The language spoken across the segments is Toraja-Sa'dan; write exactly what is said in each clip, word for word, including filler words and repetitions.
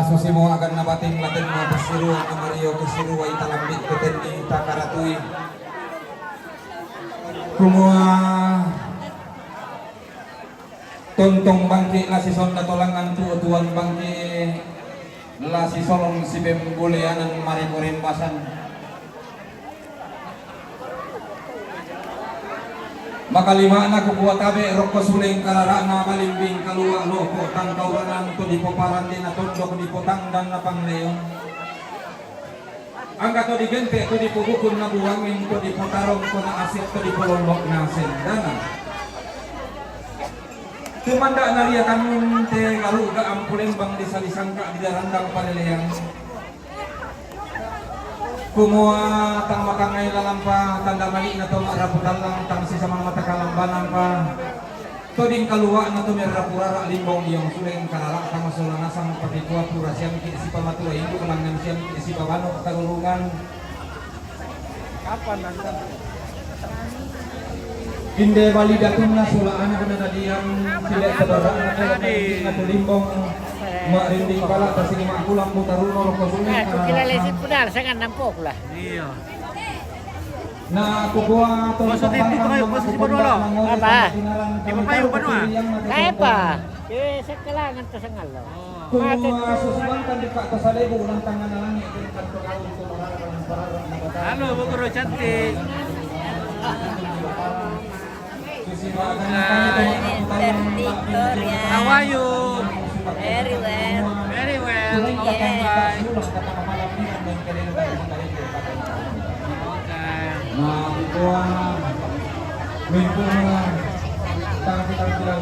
Susi mo agan na bating laten na pasiruan na mario kisiruai talambik ketenni takaratui. Kumua tontong bangki la sisonda tolangan tu tuan bangki la sisolong si pembulianan mari korimbasan. Makalimana kukua tabe rokko suleng kalarana malimbing kalua loko tangkauranan to dipoparan dena tondok dipotang dan na pangleon. Angka to digente to dipobukun na buangin to dipotarong to na asik to dipolombok na sendana. Tumanda na ria tanun te garuga ampulembang di salisangka di darandang palelean. Kumua tang makangai lalampa tanda mali na to marapu tallang tang sisa mata kalambanampa. Toding kaluana to merrapu-rara limbong diong suleng kalara tama sola nasang patikua pura siangki sipamatua induk langan siangki sipabano karurungan. Inde bali datunna sola anak na dadian tidak sederhana na to limbong. Mak rinding pala tasini mak pulang putar rumah rokok suleng. Eh, aku kira lesi pudar, saya kan nampok lah. Iya. Na kukua to. Positif itu, ayo, positif dulu. Apa? Di Bapak Ibu Banua. Apa? Eh, sekelangan tersengalo. Mati. Kumua susi bangkan di Pak Tasalebu ulang tangan na langit dan kanto kau itu marara dan parara na batara. Halo, Bu Guru cantik. How are you? Very well. Very well. Yes. Okay.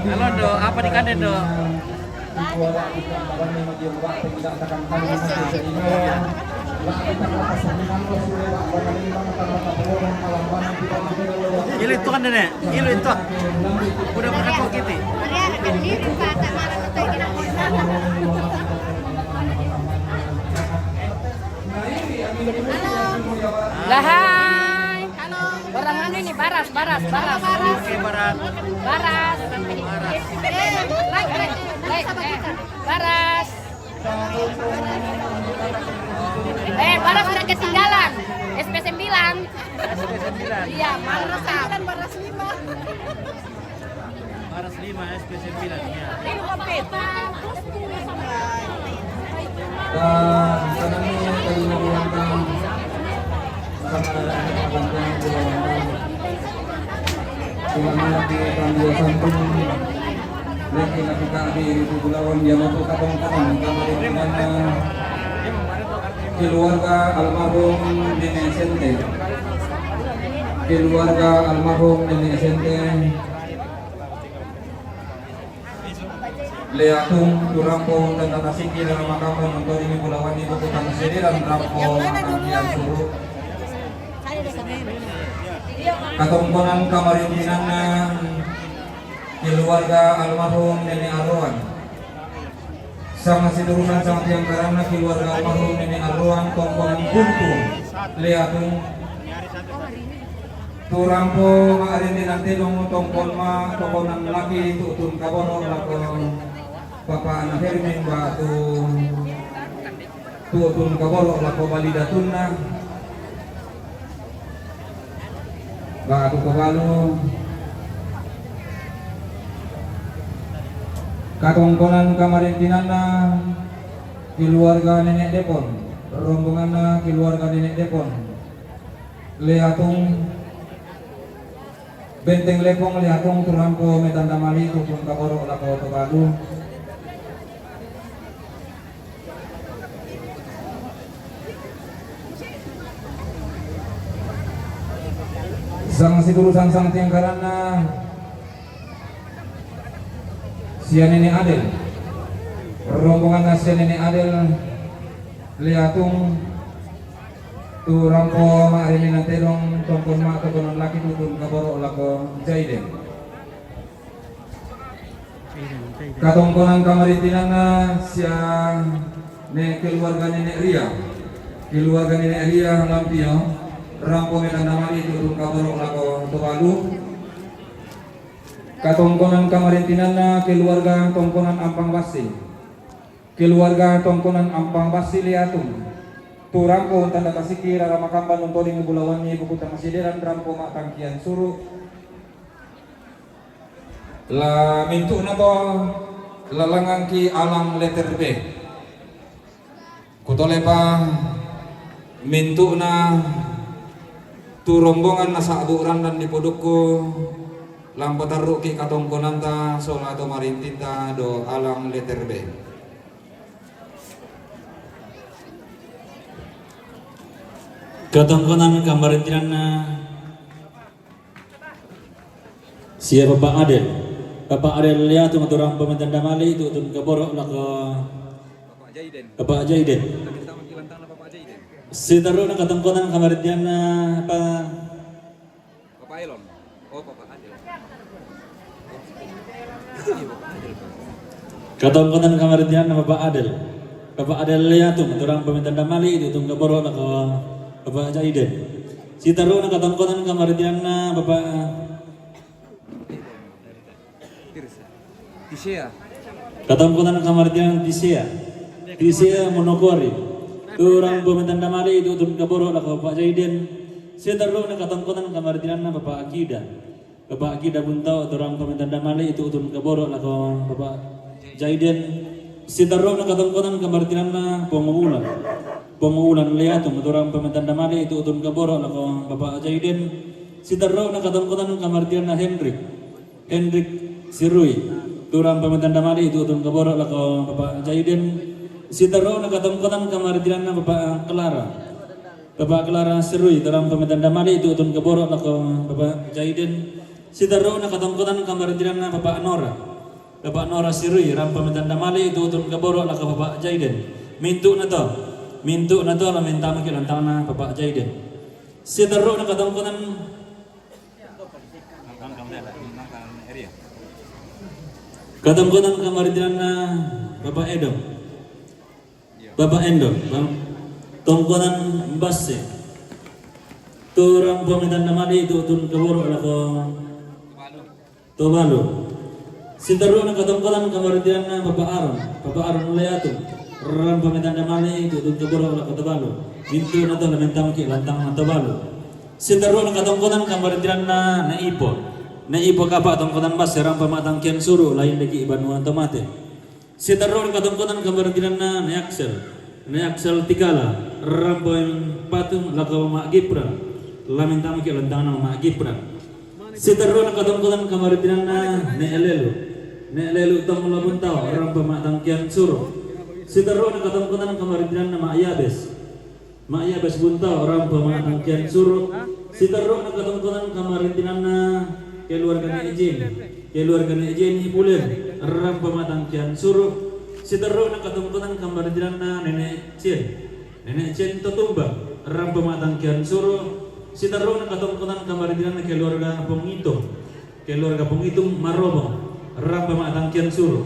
Halo, Dok. Apa di kande, Dok? Ilu itu kan, Nenek? Ilu itu. Udah pernah kau kiti? Lah, hai. Halo. Orang mana ini? Baras, Baras, Baras. Oke, Baras. Baras. Baras. Eh, like, like, like, eh. Baras. Eh, Baras sudah ketinggalan. S P sembilan. S P sembilan. Iya, Baras. Baras lima. Baras lima, S P sembilan, ya. Dan sekarang ini yang tadi mau ulang tahun. Sama-sama kita ulang tahun. Selamat di tahun dua satu. Lagi lagi kami di Kepulauan Yamato Kadang Kadang, kamari mana keluarga almarhum Nenek Sente. Keluarga almarhum Nenek Sente. Leatung tu rampo tanda tasiki dalam makam untuk ini pulauan itu kutang sediran rampo makan kian suruh. Katongkonan kamarintinanna keluarga almarhum Nenek Arwan. Sama siturunan sama tiang karanna keluarga almarhum Nenek Arwan tongkonan buntu. Leatung. Tu rampo ma'rindinang tedong tongkon ma tongkonan laki tu'tun kaboro lako Papa Ana Hermin ba tu tu'tun kaboro lako bali datunna ba tu kabalu katongkonan kamarintinanna keluarga Nenek Depon, rombonganna keluarga Nenek Depon. Leatung, Benteng Lepong, Leatung, tu rampo metanda mali, tu'tun kaboro lako to balu. Sang situru sang sang tiang karanna sia Nenek Adel. Rombonganna sia Nenek Adel, Leatung, Tu rampo ma'rindinang tedong tongkon ma tongkonan laki tu'tun kaboro lako Jaiden. Katongkonan kamarintinanna sia ne keluarga Nenek Ria. Keluarga Nenek Ria Lampio, rampo metanda mali tu'tun kaboro lako Tobalu. Katongkonan kamarintinanna keluarga tongkonan Ampang Bassi. Keluarga tongkonan Ampang Bassi Liatung, tu rampo tanda kasiki rara makamban untoding bulawanni buku tangsideran rampo ma'tangkian suru', la mintu'na to lalangangki Alang Letter B. Kutolepa mintu'na tu rombongan nasa'bu' randan dipudukku, la mpatarru'ki katongkonanta sola to marintinta do Alang Letter B. Katongkonan kamarintinanna sia Bapak Adel. Bapak Adel Liatung tu rampo ma'tanda mali' tu'tun kaboro' lako Bapak Jaiden. Sitarru'na katongkonan kamarintinanna pa Bapak Elon. Oh, Bapak Adel. Katongkonan kamarintinanna Bapak Adel. Bapak Adel Liatung tu rampo ma'tanda mali' tu'tun kaboro' lako Bapak Jaiden. Sitarru'na katongkonan kamarintinanna Bapak Tisea. Katongkonan kamarintinan Tisea. Tisea Monokuari. Tu rampo ma'tanda mali' tu'tun kaboro' lako Bapak Jaiden. Sitarru'na katongkonan kamarintinanna Bapak Akida. Bapak Akida Buntao tu rampo ma'tanda mali' tu'tun kaboro' lako Bapak Jaiden. Sitarru'na katongkonan kamarintinanna Pongulan. Pongulan Liatung tu rampo ma'tanda mali' tu'tun kaboro' lako Bapak Jaiden. Sitarru'na katongkonan kamarintinanna Henrik. Henrik Sirui. Tu rampo ma'tanda mali' tu'tun kaboro' lako Bapak Jaiden. Sitarru'na katongkonan kamarintinanna Bapak Clara. Bapak Clara Sirui, tu rampo ma'tanda mali' tu'tun kaboro' lako Bapak Jaiden. Sitarru'na katongkonan kamarintinanna Bapak Nora. Bapak Nora Sirui, rampo ma'tanda mali' tu'tun kaboro' lako Bapak Jaiden. Mintu'na to. Mintu'na to la mentamaki lantangna Bapak Jaiden. Sitarru'na katongkonan Katongkonan kamarintinanna Bapak Edom. Bapak Edom, Bang. Tongkonan Basse. Tu rampo ma'tanda mali' tu'tun kaboro' lako Tobalu. Sitarru'na katongkonan kamarintinanna Bapak Aron. Bapak Aron Liatung. Rampo ma'tanda mali' tu'tun kaboro' lako Tobalu. Mintu'na to la mentamaki lantangna Tobalu. Sitarru'na katongkonan kamarintinanna Naipo. Naipo kapa' tongkonan Basse rampo ma'tangkian suru' la indeki banua tomate. Sitarru'na katongkonan kamarintinanna Nai Aksel. Nai Aksel Tikala rampo ma'patung lako Ma'gipra. La mentamaki lantangna Ma'gipra. Sitarru'na katongkonan kamarintinanna Nai Elelu. Nai Elelu Tonglo Buntao rampo ma'tangkian suru'. Sitarru'na katongkonan kamarintinanna Ma'yabes. Ma'yabes Buntao rampo ma'tangkian suru'. Sitarru'na katongkonan kamarintinanna keluarga Nai Jen. Keluarga Nai Jen Ipulen rampo ma'tangkian suru'. Sitarru'na katongkonan kamarintinanna Nene' Cien. Nene' Cien Totumba rampo ma'tangkian suru'. Sitarru'na katongkonan kamarintinanna keluarga Pongitung. Keluarga Pongitung Marobong rampo ma'tangkian suru'.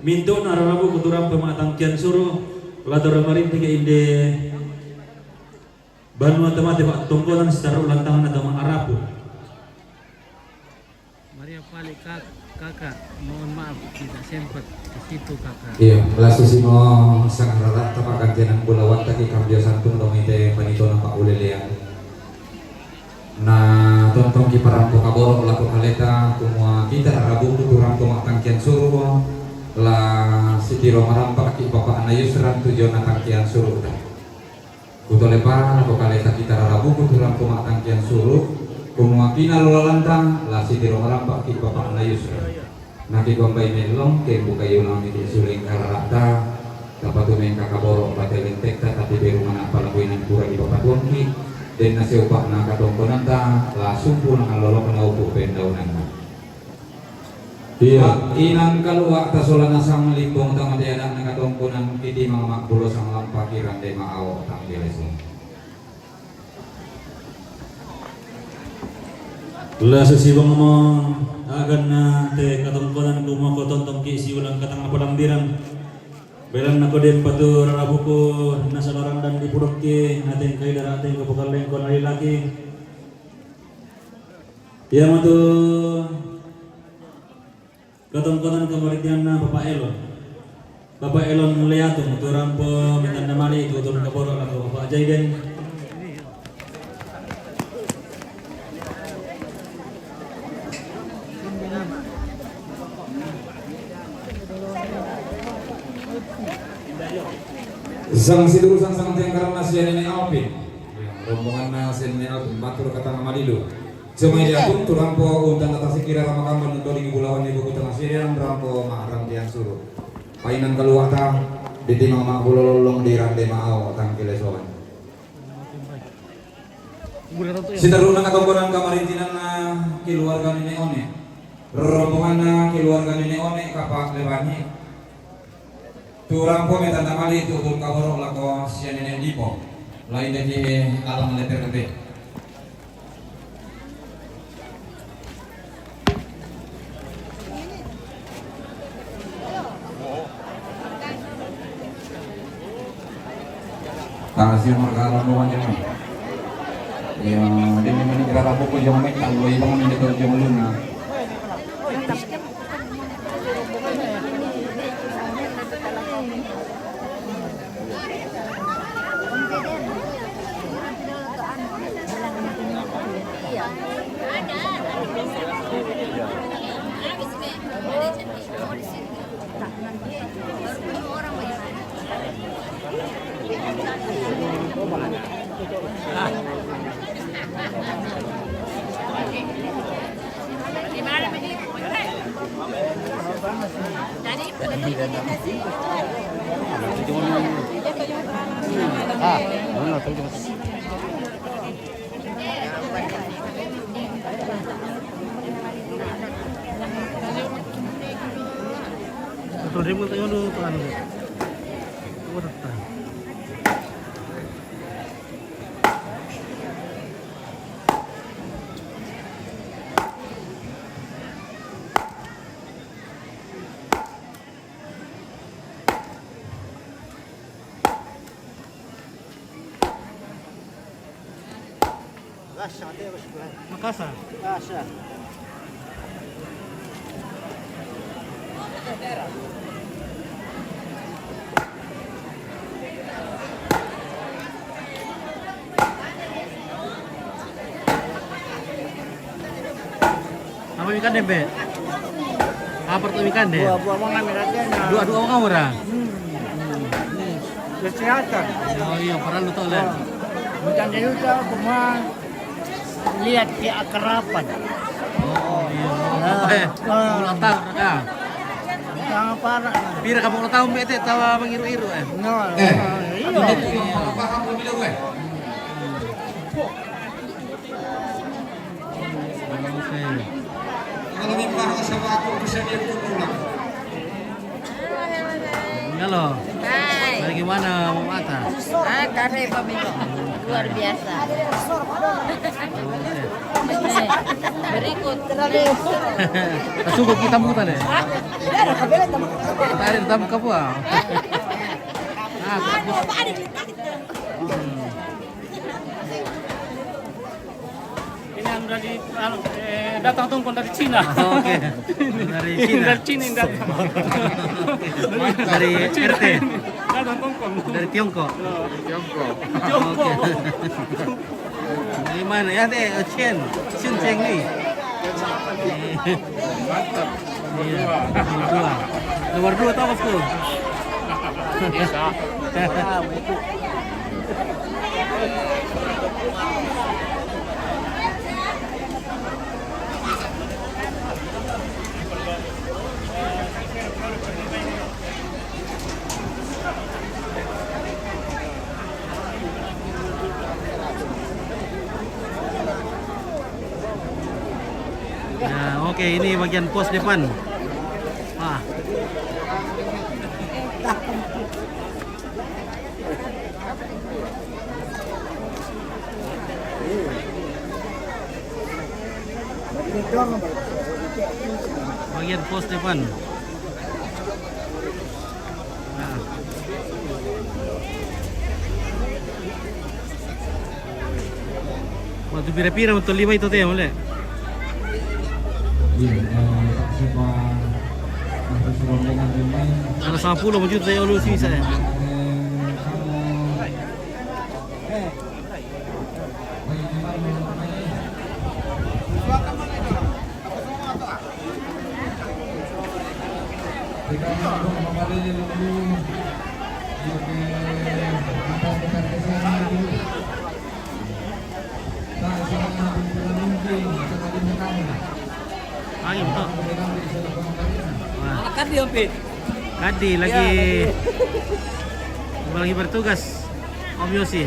Mintu'na rarabuku tu rampo ma'tangkian suru'. La toro marintike inde banua tomate, Pak, tongkonan sitarru' lantangna to ma'rapu. Maria Pali, Kak-, Kakak, mohon maaf tidak sempat ke situ, Kakak. Iya, la susimo sangarara'ta pa'gantian bulawanta ki kambio santung dongete panitona pa'ulelean. Na tontongki parampo kaboro' lako kaleta, kumua kita rarabuku tu rampo ma'tangkian suru', la sitiro marampa'ki papa'na Yusran tu diona tangkian suru'ta. Kutolepa lako kaleta kita rarabuku tu rampo ma'tangkian suru', kumua kinalolalanta la sitiro marampa'ki papa'na Yusran. Nakibambai mellong, kembukai ulang miki suleng karara'ta, tapatu mengka kaboro' pate lentekta, tapi beru mana'pa lako inan pura dipapatuangki, denna seupa'na katongkonanta, la sumpu nangallolokna upu' pendaunanna. Iya. Inang kalua'ta sola nasang limbong tama te ana'na katongkonan, kitimang ma'pulo sanglampaki rande ma'ao tanggelesong. La sisibongmo aganna te katongkonan, kumoko tontongki siulang katang napalambiran. Belanna ko den patu rarabuku nasala randan dipudukki, natengkai dara tengko pokallengko nalilaki. Iamatu katongkonan kamarintianna Bapak Elon. Bapak Elon Muliatung, turun po, minta nama ni, turun ke borok lah Bapak Jaigen. Sang situ sang sang tiang karena sia nenek Alvin. Rombongan na sia nenek Alvin, matur kata nama dilu. Cuma ya pun turun po untang kata sekira kama kambal nutoli bulawan ibu kutang sia rampo ma rantian suru. Painan kaluata, di timang ma bulololong di rande ma au tangkile soan. Siteruna katongkonan kamarintinan na keluarga nenek One. Rombongan na keluarga nenek One kapa lebani. Turun po metan tamali tutul kaboro lako sia nenek Dipo. Lain deki alam leper lepe. Tanga sia marga alam doang jangan. Ya, dia memang gerak apa pun jangan main tahu, ya, bangun dia tahu jangan luna. Betul, dia mau tanya dulu tuh anu. Coba tetap. Makasa. Apa ikan deh, Be? Apa tuh ikan deh? Dua, dua orang ambil aja, nah. Dua, dua orang ora? Hmm. Kesehatan. Oh iya, perlu tuh, Le. Bukan dia juga, cuma lihat keakraban. Oh iya. Nah, apa ya? Ah. Ulang tahun, Kak. Yang parah. Pira kamu ulang tahun, Be, tawa mengiru-iru, eh? No, eh, iya. Paham lebih dulu, eh? Kalau di Paro sama aku bisa dia pulang. Halo. Hai. Bagaimana, Mama Ata? Ah, kare pamiko. Luar biasa. Oke. Berikut. Kasuko kita muta deh. Tarik tamu kapua. Ah, bagus. Ini anu dari, anu, eh, datang tongkong dari Cina. Oh, oke. Dari Cina. Dari Cina ini datang. Dari Cina. R T. Datang tongkong. Dari Tiongkok. Oh. Tiongkok. Tiongkok. Oke. Dari mana ya, teh? Chen. Chen Cheng ni. Mantap. Iya, nomor dua. Nomor dua tahu, Bosku. Bisa. Nah, oke, ini bagian pos depan. Ah. Bagian pos depan. Nah. Waktu pira-pira untuk lima itu teh, boleh? Iya, eh, tak sempat. Ada sepuluh juta ya lu sih saya. Angin tuh. Wah. Anak kan dia, Pit. Tadi lagi, lagi bertugas, Om Yosi.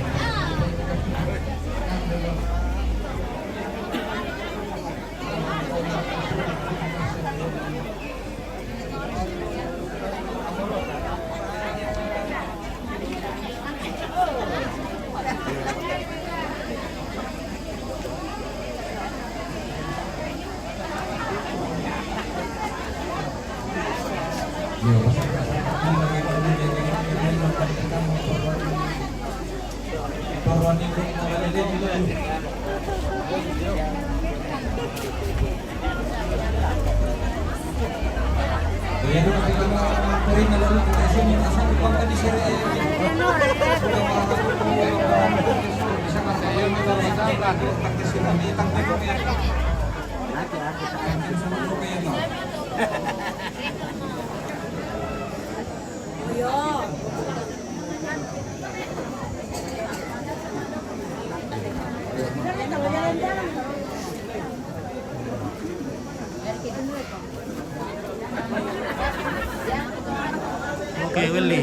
Oke, Willy.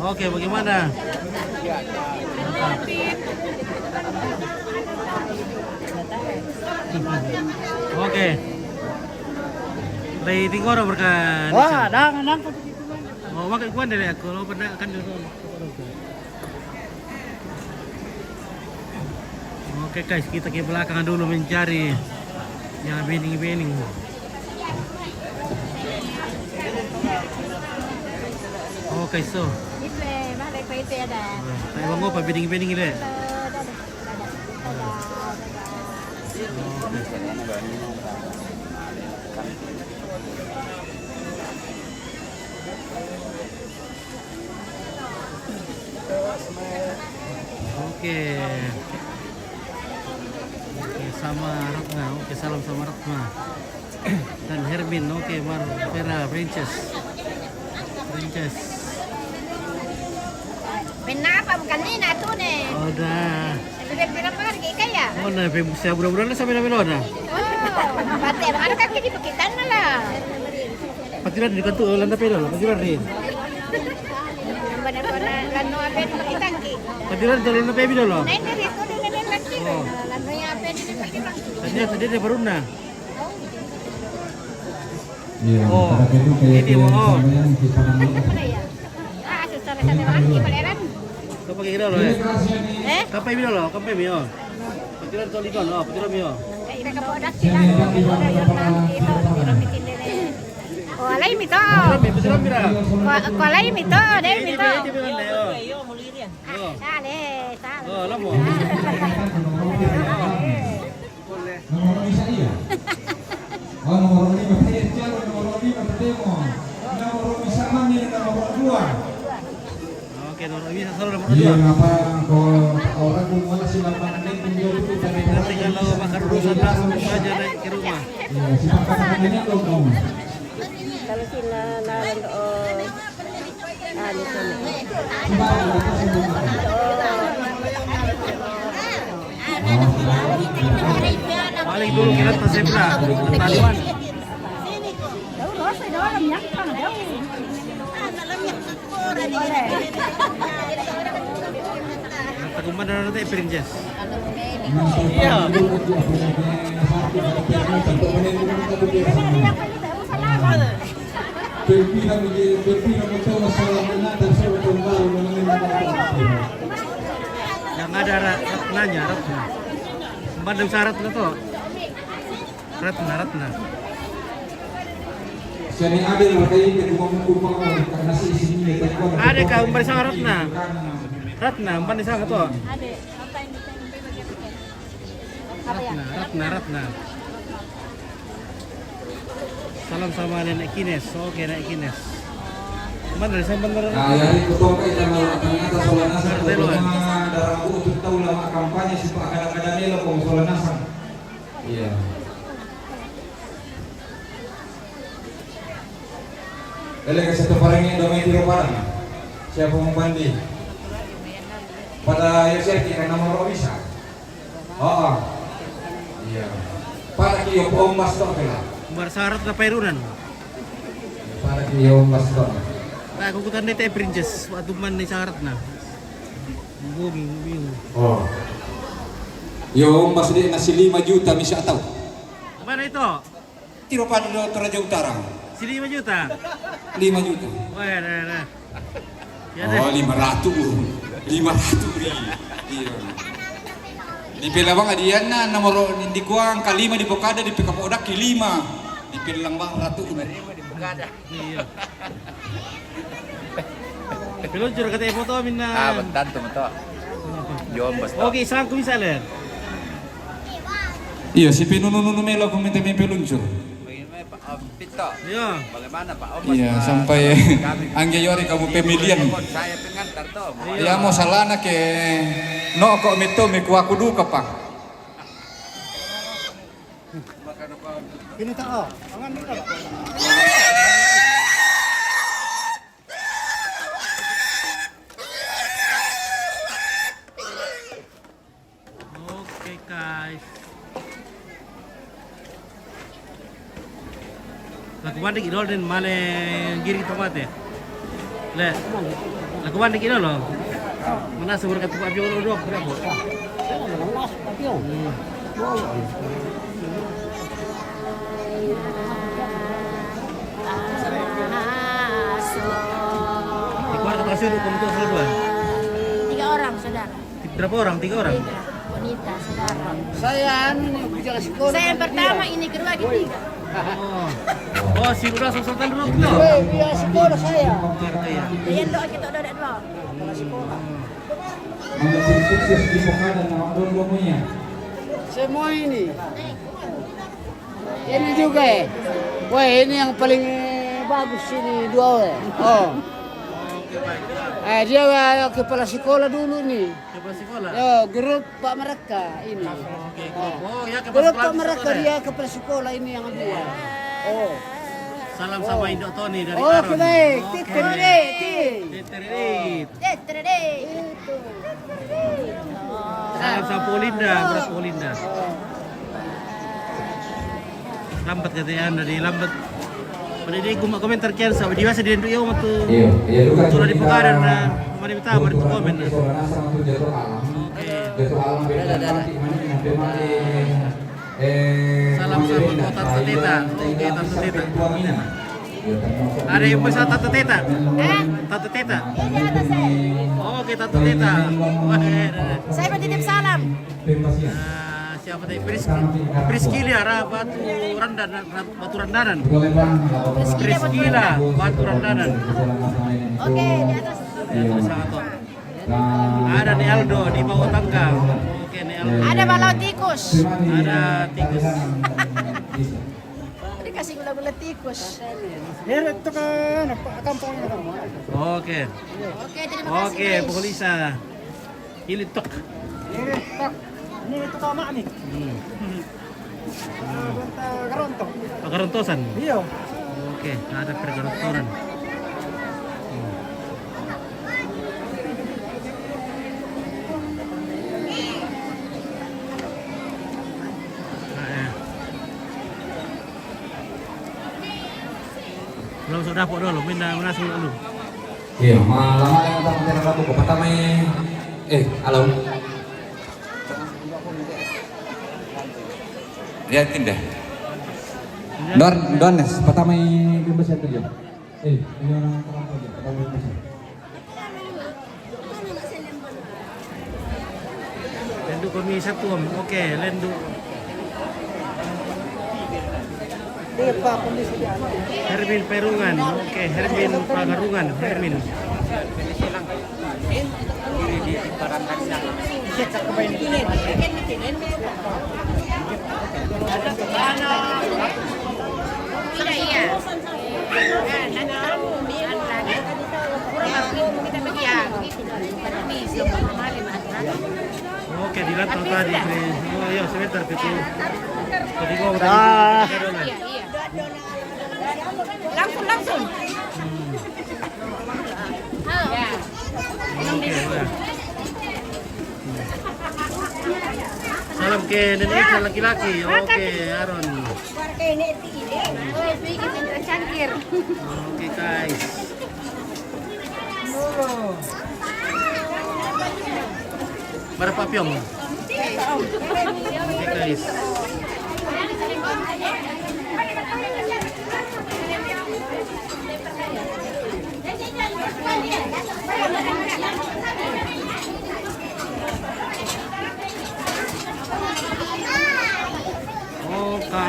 Oke, bagaimana? Oke. Lagi tinggal orang berkan. Wah, dang, dang. Oh, makan kuan dari aku. Lo pernah kan dulu. Oke guys, kita ke belakang dulu mencari yang bening-bening. Oke, so. Itu, eh, balik ke itu ya, dah. Nah, tayo mo pa bening-bening ile. Dah, dah, dah, dah, dah. Oke. Oke, sama Ratna. Oke, salam sama Ratna. Dan Hermin, oke, Mar Vera, Princess. Princess. Kenapa bukan Nina tuh, nih? Udah. Sudah berapa hari kayak ya? Oh, nah, pe-, saya bulan-bulan sama Nina Melona. Oh, berarti emang ada kaki di Bukitana lah. Patiran di kantu, landa pe dolo, patiran di. Benar-benar landa pe di Bukitangki. Patiran di landa pe dolo. Nah, ini dari itu dia lagi. Oh. Landa pe di Bukitangki. Tadi, tadi dia baru nah. Iya, oh, kita itu kayak ini, oh, sampean kita namanya. Ah, susah, susah, susah, susah. Kau pakai kira lo, eh? Eh? Kapai mi lo, kapai mi, oh. Patiran toli kan, oh, patiran mi, oh. Kayak kita ke bodak sih, kan? Kita ke bodak, kita ke bodak, kita ke bodak. Oh, alai mi to. Patiran mi, patiran mi ra. Ko, ko alai mi to, dai mi to. Ini, ini, ini, ini, oh. Ah, dale, salah. Oh, lamo. Nomor bisa iya? Oh, nomor lima. Saya jalan nomor lima, ketemu. Nomor bisa mana ini, nomor dua? Oke, nomor bisa selalu nomor dua. Iya, ngapa kalau orang mau ngasih lapangan ini, dia tuh dari nanti kalau makan dulu, satu aja naik ke rumah. Iya, siapa katanya dong, Om? Kalau sina naran, oh. Balik dulu kita tasip lah. Taliwan. Takuman na natin, Princess. Iya. Yang ada ra-, nanya, Ratna. Sumban daw sa Ratna to. Ratna, Ratna. Siya ni Adel, kayo, hindi ko mamukuha ko, nasa isip niya, tayo ko, Ade ka, umban sa Ratna. Ratna, umban sa to. Ade, ang time, time, time, time. Ratna, Ratna, Ratna. Salam sama Nenek Kines. Oke, Nenek Kines. Mana dari sana bener? Nah, ya, itu tongkat yang mau datang atas soal nasib. Betul, pokoknya darah butuh tahu lama kampanye si Pak kadang-kadang ini lo kong soal nasib. Iya. Ele ka satu parang yang damai tiro padang. Siapa mau bandi? Pada Yosef kita nomor bisa. Oh, oh. Iya. Pada kio ombas to kela. Bar syarat na pairunan. Pada kio ombas to. Nah, aku kutan dete princess waktu man ni syarat na. Bumi, bumi. Oh. Yo ombas de nasi lima juta misa tau. Mana itu? Tiro pada do Toraja Utara. Si lima juta? Lima juta. Wah, nah, nah. Ya, oh, deh. Lima ratus. Lima ratus ri. Iya. Di Pelawang adian na nomor di kuang kalima di pokada di pekapodak lima. Di Pelawang ratu. Lima ribu di pokada. Iya. Peluncur kata foto minna. Ah, bentar tuh, betul. Jombes tuh. Oke, sangku bisa le. Iya, si penunu-nunu melo aku minta mimpi luncur. Bagaimana Pak Om Pito? Iya. Bagaimana Pak Om? Iya, sampai angge yori kamu pemilihan. Saya pengantar tuh. Iya, mau salana ke no kok mito miku aku duka, Pak. Ini tak, oh, tangan dulu. Oke, guys. Laku banding idol den male giri tomate. Le. Laku banding idol lo. Mana sebur katu api ulu dok berapa? Mana sebur api ulu? Hmm. Di keluarga Pak Sulu, kamu tuh dua? Tiga orang, saudara. Berapa orang? Tiga orang? Tiga. Wanita, saudara. Saya anu nih, bujang sekolah. Saya yang pertama, ini kedua, ketiga. Oh. Oh, si Rura Sultan dulu, no? Eh, iya, sekolah saya. Ngerti ya. Iya, doa kita udah ada dua. Sekolah. Semua ini. Ini juga, eh. Wah, ini yang paling, eh, bagus ini dua, eh. Oh. Eh, dia, eh, kepala sekolah dulu nih. Kepala sekolah? Ya, grup Pak Mereka ini. Oke, grup. Oh, ya, kepala sekolah. Grup Pak Mereka, dia kepala sekolah ini yang dua. Oh. Salam sama Indok Tony dari Aron. Oke, baik. Oke. Titiririt. Titiririt. Titiririt. Salam sama Polinda, berat Polinda. Lambat kata ya, anda di lambat. Pada dia guma komentar kian sa, di masa dia ndu yo matu. Iya, iya, lu kan sudah dibuka dan, eh, mari minta, mari tu komen, eh. Oke. Salam sama Tante Teta. Oke, Tante Teta. Ada yang bisa Tante Teta? Eh? Tante Teta. Oke, Tante Teta. Wah, eh, eh, eh. Saya mau titip salam. Ah, siapa tadi? Pris-, Priskili arah Batu Randan, Batu Randanan. Priskila Batu Randanan. Oke, di atas. Di atas satu. Ada nih Aldo di bawah tangga. Oke, nih Aldo. Ada bala tikus. Ada tikus. Dikasih gula-gula tikus. Heret tuh kan, apa, kampungnya kamu. Oke. Oke, terima kasih, guys. Oke, Polisa. Ini tok. Ini tok. Ini tok sama nih. Hmm. Nah, bentar gerontok. Oh, gerontosan? Iya. Oke, ada pergerontosan. Hmm. Nah, ya. Belum sudah pok dulu, minta munasih dulu. Iya, malam ada yang tak percaya aku. Pertama ini, eh, halo. Lihat indah. Don, Don, pertama ini bebas yang kerja. Eh, ini orang terang kerja, pertama ini bebas. Lendu kami satu, Om. Oke, lendu. Hermin Perungan. Oke, Hermin Pagarungan. Hermin. Oh, iya, sebentar, Pitu. Jadi, gua udah Ah. Iya, iya. Langsung, langsung. Halo. Ya. Oke, udah. Salam ke Indonesia laki-laki. Oke, Aron. Woi, bikin cangkir. Oke, guys. Berapa piong? Oke, guys. Oke.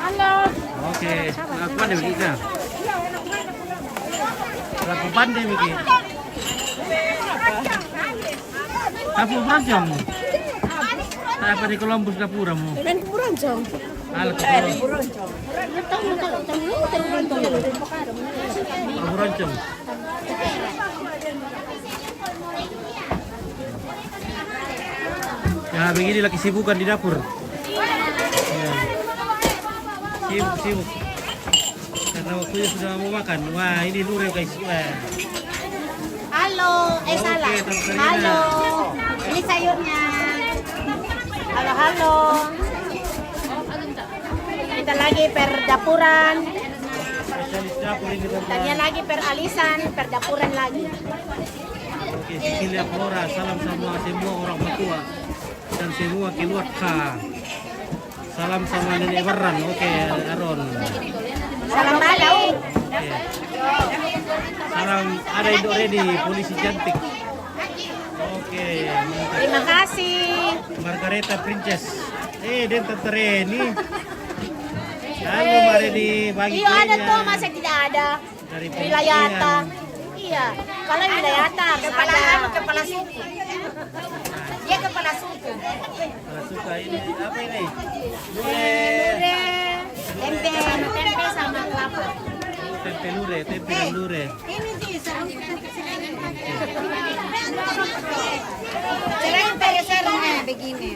Halo. Oke, lakukan deh begitu. Lakukan deh begitu. Apa berancang? Apa di Columbus dapuramu? Dengan berancang. Halo, Columbus. Berancang. Ya, beginilah kesibukan di dapur. Ya. Sibuk, sibuk. Karena waktunya sudah mau makan. Wah, ini lure, guys. Wah. Halo, eh, oke, salah. Tante Rina. Halo. Ini sayurnya. Halo, halo. Kita lagi perdapuran. Spesialis dapur ini, Tante. Tania lagi peralisan, perdapuran lagi. Oke, Cecilia Flora, salam sama semua orang Papua dan semua keluarga. Salam sama Nenek Baran. Oke, Aron. Salam balik. Oke. Salam ada Indo Reni, polisi cantik. Oke, mantap. Terima kasih. Margareta Princess. Eh, dan Tante Reni. Halo, Mbak Reni, bagi Iyo, ada kuenya. Tuh, masa tidak ada? Dari Wilayata. Pilihan. Iya. Kalau Wilayata harus kepala ada. Anu, kepala suku. Dia kepala suku. Kepala suku ini apa ini? Lure. Lure. Tempe, tempe sama kelapa. Tempe lure, tempe dan lure. Ini sih, sering tere-tere begini.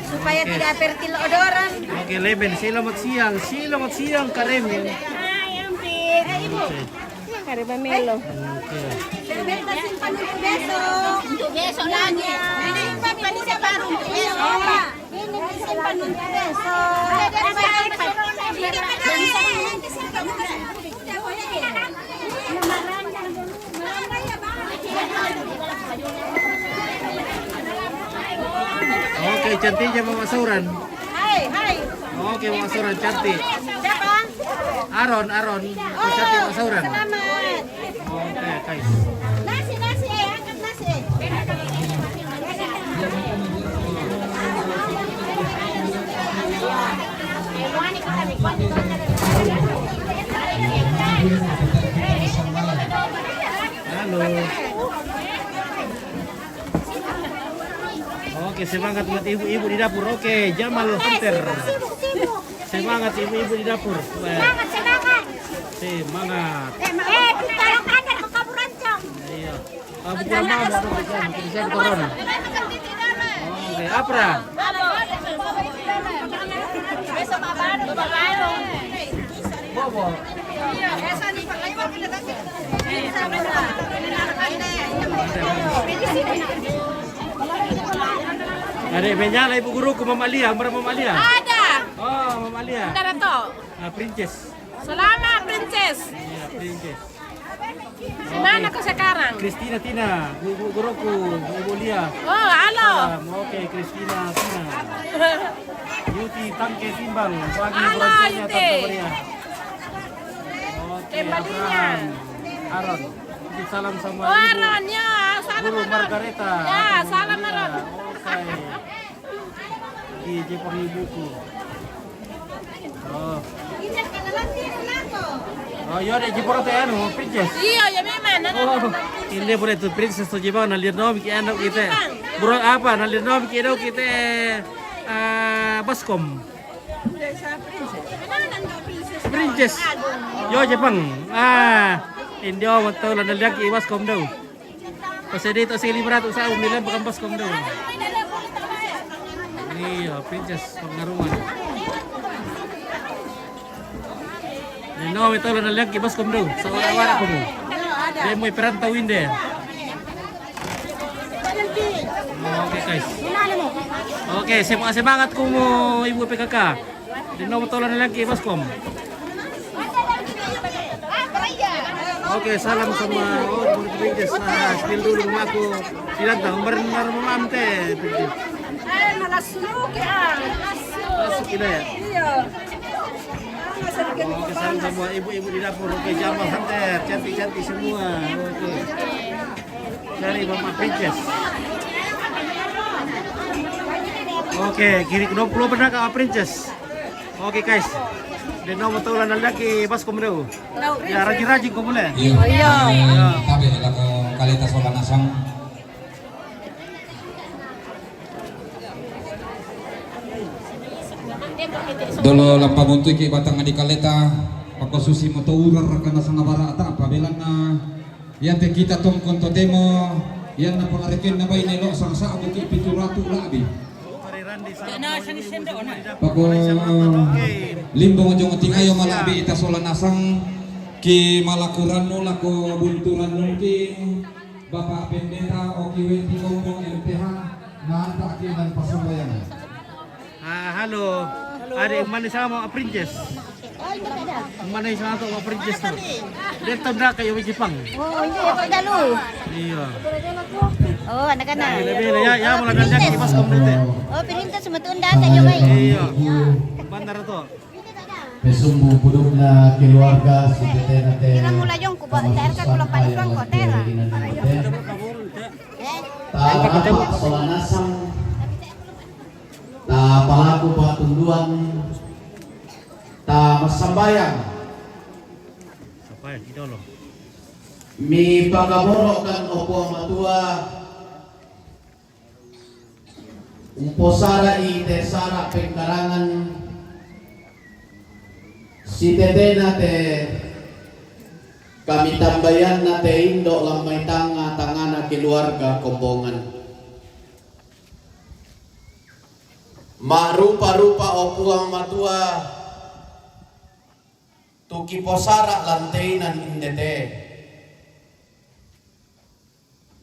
Supaya tidak fertil odoran. Oke, Leben, selamat siang. Selamat siang, Kak Remin. Hai, Ampir. Hai, Ibu. Oke. Iya, Kak Reba Melo. Oke. Bebek simpan untuk besok. Untuk besok lagi. Ini simpan, ini saya baru untuk besok. Ini simpan untuk besok. Ada, ada, ada. Oke, cantiknya Mama Sauran. Hai, hai. Oke, Mama Sauran cantik. Siapa? Aron, Aron. Oh, cantik Mama Sauran. Selamat. Oke, guys. Nasi, nasi, eh, angkat nasi, eh. Halo. Oke, semangat buat ibu-ibu di dapur. Oke, Jamal Hunter. Semangat ibu-ibu di dapur. Wah. Semangat, semangat. Semangat. Eh, kita akan ada ke Kaburanjong. Iya. Ah, bukan mau, bukan, bukan, bukan, bukan corona. Oke, apa? Bobo. Ada menyala ibu guruku, Mama Lia, mana Mama Lia? Ada. Oh, Mama Lia. Ada toh. Ah, Princess. Selamat, Princess. Iya, Princess. Di mana kau sekarang? Christina Tina, bu, bu, guruku, Bu Lia. Oh, halo. Salam. Oke, Christina Tina. Yuti Tangke Simbang, pagi. Halo, Yuti. Tante Maria. Oke, kembalinya. Abraham. Aaron. Salam sama Ibu. Oh, Aaron, ya, salam, Aaron. Guru Margareta. Ya, salam, Aaron. Oke. Di Jepang ibuku. Oh. Oh, iya, ada Jepang teh anu, princess. Iya, ya memang. Oh, ini boleh tuh princess tuh Jepang, nalir nom ki anu kita. Bro, apa, nalir nom ki anu kita. Ah, baskom. Princess. Yo, Jepang. Ah, indio matau la naliaki baskom daw. Pasal dia tak sili beratus sa umilan bukan baskom daw. Iya, princess pengaruhan. Indio matau la naliaki baskom daw. Sa wara-wara ko mo. Dia mo perantau inde. Okay, guys. Okay, sem-, semangat ko mo, Ibu P K K. Di na mo tola na lang kay Baskom. Okay, salam sa mga, oh, mga Princess. Ah, spill dulu mga ako. Ilan ta? Umbar na mo, ma'am, te. Ay, malaslo kaya. Malaslo kaya. Iya. Okay, salam sa mga ibu-ibu di dapur. Okay, Jamal Hunter. Cantik-cantik semua. Okay. Dari Mama Princess. Okay, kiri kedua puluh benar ka Princess. Okay, guys. Di na mo tola na lang kay Baskom daw. Ya, rajin-rajin ko muna. Iya. Iya. Tabe lako Kaleta Sola Nasang. Dolo lampa muntuiki batang di Kaleta, pakosusi mo to urar rakana sanga bara ata pabelanna. Yate kita tongkon totemo, yanna pangarikenna baine lo sanga sabuki pitu ratu labi. Pako limbong jong tingayo malabi ita Sola Nasang ki malakurannu lako bunturannu ki. Bapak Pendeta, oki we ti komo M T H, nanta ki dan pasambayangan. Ah, halo. Ade, umane sama Princess. Umane sama to Princess to. Dia to na kayo Jepang. Oh, iya, Pak Dalu. Iya. Oh, anak-anak. Bele, bele, ya, ya, mula dan dia kipas kom dete. Oh, Princess sama tunda kayo, Pak. Iya. Bandar to. Pesumbu pudukna keluarga si tetena te. Ira mula jong ku ba, T R K ku lampa di Franco, tera. Ta berapa Sola Nasang. Ta palaku patunduan. Ta masambayang. Sambayang, kita lo. Mi pagaborokan opo matua. Umposara i te sara pengkarangan si tetena te kami tambayanna te indo lammai tanga tangana keluarga kombongan. Ma'rupa-rupa o Puang Matua, tu kiposara lanteinan indete.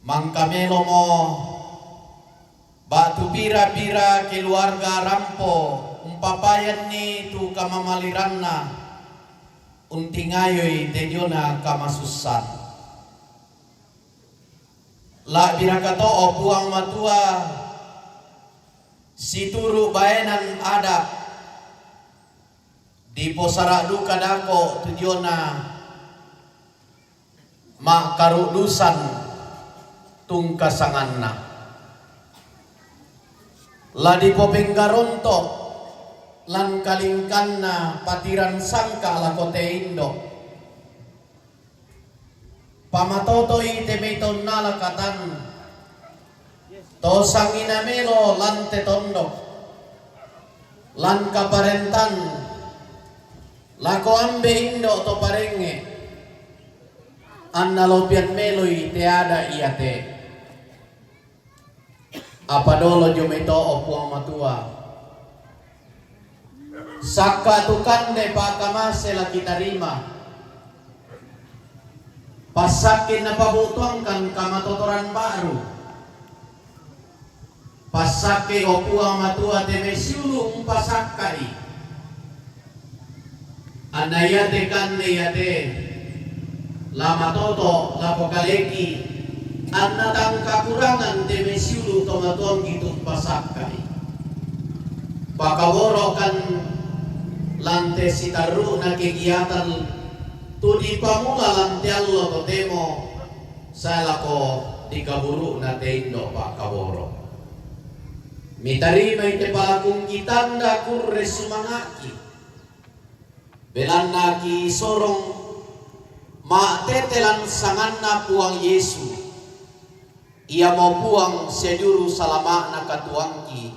Mangkamelomo batu pira-pira keluarga rampo umpapayanni tu kamamaliranna untingayoi tejona kamasussan. La'biraka to o Puang Matua, situru baenan ada diposara duka dako tujona ma'karudusan tungkasanganna. La dipopenggaronto lan kalingkanna patiran sangka lako te indo. Pamatotoi te mai tonnala katan, to sangina melo lan te tondok, lan kaparentan, lako ambe indo to parengnge, anna lopian meloi te ada iate. Apa dolo jo mai to o Puang Matua. Sakka tu kande pakamase la kitarima. Passakke napabutuangkan kamatotoran ba'ru. Passakke o Puang Matua te mai siulu umpasakkai. Anna iate kande iate, la matoto lako kaleki, anna tang kakurangan te mai siulu to matuangki tumpasakkai. Pakaworokan lan te sitarru'na kegiatan tu dipamula lan te allo totemo, sae lako dikaburu'na te indo pakkaworo. Mitarimai te palakungki tanda kurre sumanga'ki. Belanna kisorong ma'tete lan sanganna Puang Yesu, iamo Puang sia Juru Salama'na katuoangki.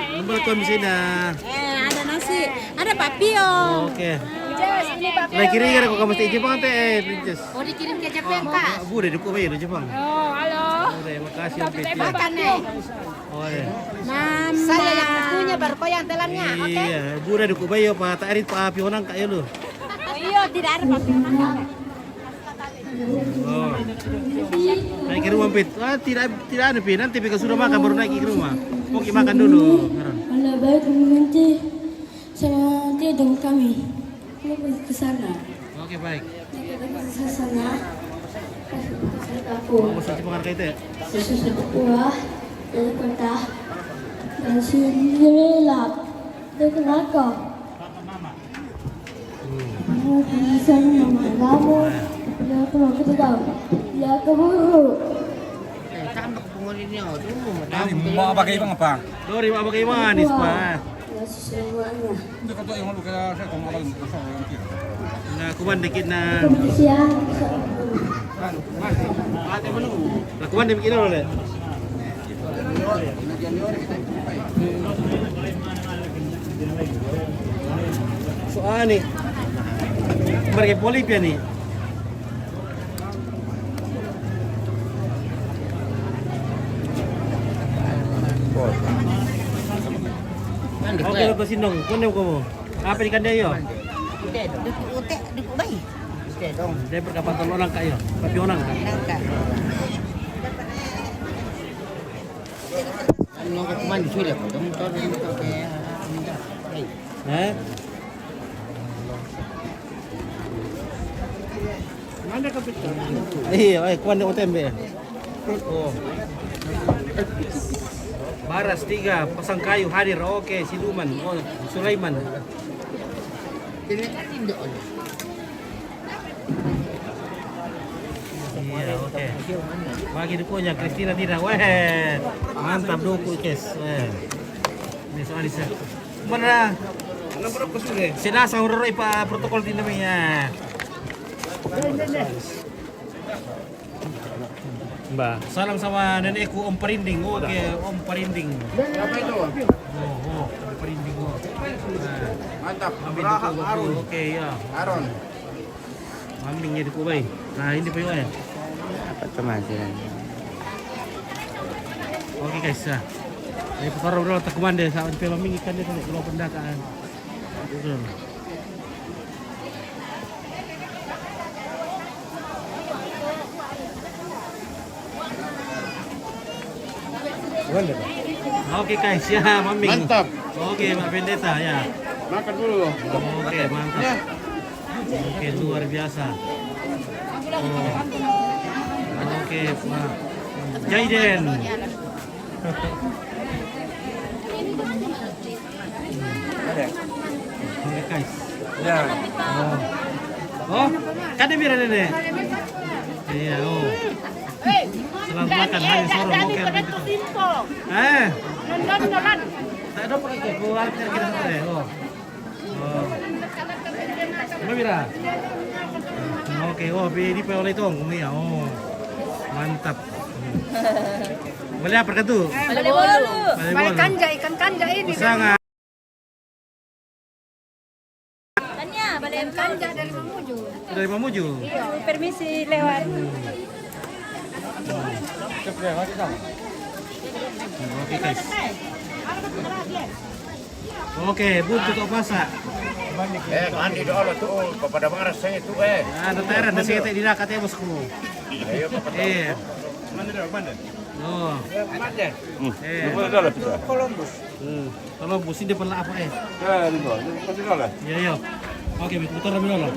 Nambah kau di sini. Eh, ada nasi. Ada Pak Pio. Oke. Princess, ini Pak Pio. Lagi kira-kira kau kamu stay Jepang teh, eh, Princess. Oh, dikirim ke Jepang, Kak? Bu, udah duku bayi di Jepang. Oh, halo. Udah, makasih, Pak Pio. Makan, eh. Oh, iya. Mama. Saya yang punya, baru kau yang telannya, oke? Iya, bu, udah duku bayi, Pak. Tak erit, Pak Pio nang, Kak, ya, lu. Oh, iya, tidak ada Pak Pio nang, Kak. Oh. Naik ke rumah, Pit. Ah, tidak, tidak ada, Pit. Nanti Pit sudah makan, baru naik ke rumah. Mau kita makan dulu, Aaron. Kalau baik, nanti saya nanti dong kami. Mau ke sana. Oke, baik. Nanti ke sana. Kasih aku. Mau saya cepat kayak itu ya? Susu sebuah dari kota. Dan sini lap. Dia kenapa? Dari mau pakai bang apa? Dari mau pakai manis, Pak. Nah, kuman dikit na. Nah, kuman dikit dulu, Le. So, ani. Marga Polipia ni. Oke, lo ke Sindong. Kuno kamu. Apa di kandai yo? Duku utek, duku bayi. Dia berkapan tolong orang kak yo. Tapi orang kak. Anu, aku mandi sudah, aku dong, tuh, dong, tuh, kayak, eh? Iya, eh, kuan O T M B. Oh. Baras tiga, pasang kayu hadir. Oke, siluman. Oh, Sulaiman. Iya, oke. Bagi dukunya Christina tidak. Weh, mantap duku, guys. Weh. Ini soal bisa. Mana? Senasa uroi pa protokol tinamanya. Mbak. Salam sama nenekku, Om Parinding. Oke, Om Parinding. Siapa itu? Oh, oh, Om Parinding. Oh. Nah. Mantap. Ambil Abraham duku, Harun. Oke, ya. Aaron. Mambing jadi kubai. Nah, ini pa yo, eh. Apa teman sih? Oke, guys, ya. Ini perkara udah tak kuman deh, sampai mambing ikan dia tadi, kalau pendataan. Betul. Oke, guys, ya, mambing. Mantap. Oke, Pak Pendeta, ya. Makan dulu. Oke, mantap. Ya. Oke, luar biasa. Oh. Oke, Pak Jaiden. Oke, guys. Ya. Oh. Oh, kada bira dede. Iya, oh. Selamat makan, hari sore, oke, begitu. Eh. Tak ada pergi, keluar kita, kita, oh. Oh. Mabira? Oke, oh, pi di pa oleh tong, kumia, oh. Mantap. Boleh apa katu? Boleh bolu. Boleh bolu. Kanja, ikan kanja ini. Sangat. Tanya, boleh ikan kanja dari Mamuju. Dari Mamuju. Iya, permisi lewat. Oke, guys. Oke, buntu kau pasak. Eh, mandi dulu tuh, pada marah saya tuh, eh. Ah, tataran, nasi kita di rakat ya, bosku. Ayo, Bapak. Iya. Mana dah, mana? Oh. Mana? Hmm. Eh. Mana dah lah kita? Columbus. Hmm. Kalau busi dia pernah apa, eh? Ya, di bawah. Masih dah lah. Iya, iya. Oke, betul, betul, betul.